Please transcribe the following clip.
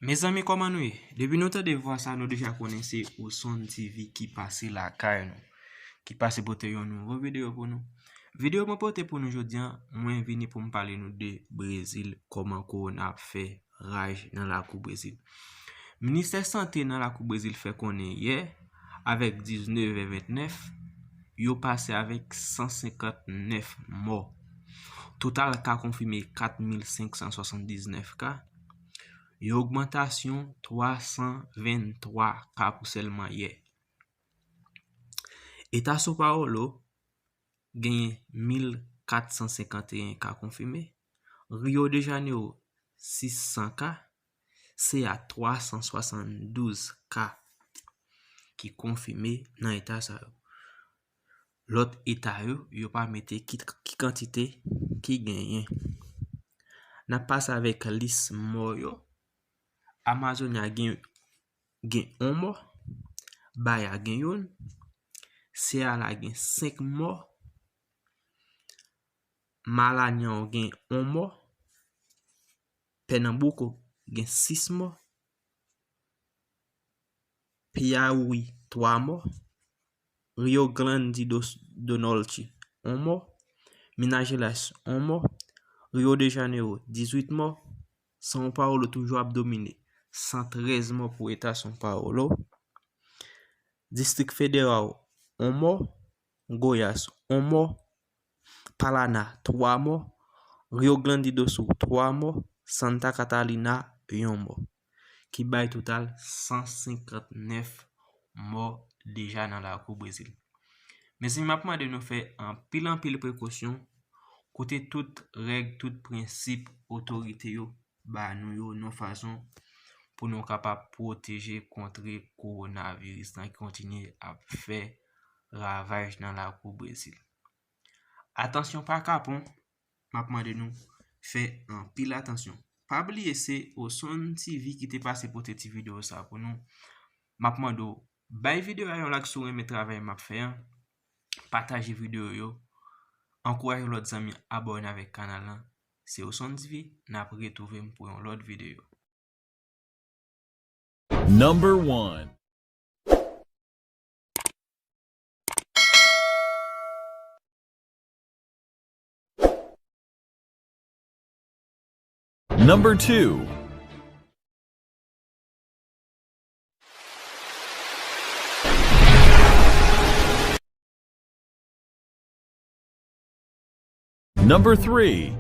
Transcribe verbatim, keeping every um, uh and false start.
Mezanmi, kòman nou ye? Depi nou tande vwa sa, nou deja konnen se Osonn T V ki pase lakay nou, ki pase pote yon nouvo videyo pou nou. Videyo mwen pote pou nou jodi a, mwen vini pou m pale nou de Brezil, kòman kowona ap fè raj nan lakou Brezil. Ministè Sante nan lakou Brezil fè konnen yè, avèk diznèf è vennèf, yo pase avèk san senkant nèf mò. Total ka konfime kat mil senk san swasann diznèf ka, yon ogmantasyon twa san venntwa ka pou sèlman yè. Eta São Paulo genyen mil kat san senkanteyen ka konfime, Rio de Janeiro sis san ka, se a twa san swasann douz ka ki konfime nan eta sa yo. Lòt eta yo, yo pa mete ki, ki kantite ki genyen. N ap pase avèk lis mò yo. Amazonia gen, gen yon mò. Bahia gen youn. Ceará gen senk mò. Maranhão gen yon mò. Pernambuco gen sis mò. Piauí, twa mò. Rio Grande do, do Norte, yon mò. Minas Gerais, yon mò. Rio de Janeiro, dizuit mò. São Paulo toujou ap domine, san trèz mò pou eta São Paulo. Distrik Federal, yon mò. Goiás, yon mò. Paraná, twa mò. Rio Grande do Sul, twa mò. Santa Catarina, yon mò. Ki bay total san senkant nèf mò deja nan lakou Brezil. Mezanmi, m ap mande nou fè anpil, anpil prekosyon, koute tout règ, tout prensip otorite yo ba nou yo, nan fason pou nou kapab pwoteje kontre kowonaviris lan ki kontinye ap fè ravaj nan lakou Brezil. Atansyon pa kapon, m ap mande nou fè anpil atansyon. Pa bliye se Osonn T V ki te pase pote ti videyo sa pou nou. M ap mande w, bay videyo a yon like si w renmen travay m ap fè an. Pataje videyo yo. Ankouraje lòt zanmi abòne avèk kanal lan. Se Osonn T V, n ap retwouve m pou yon lòt videyo. Number one. Number two. Number three.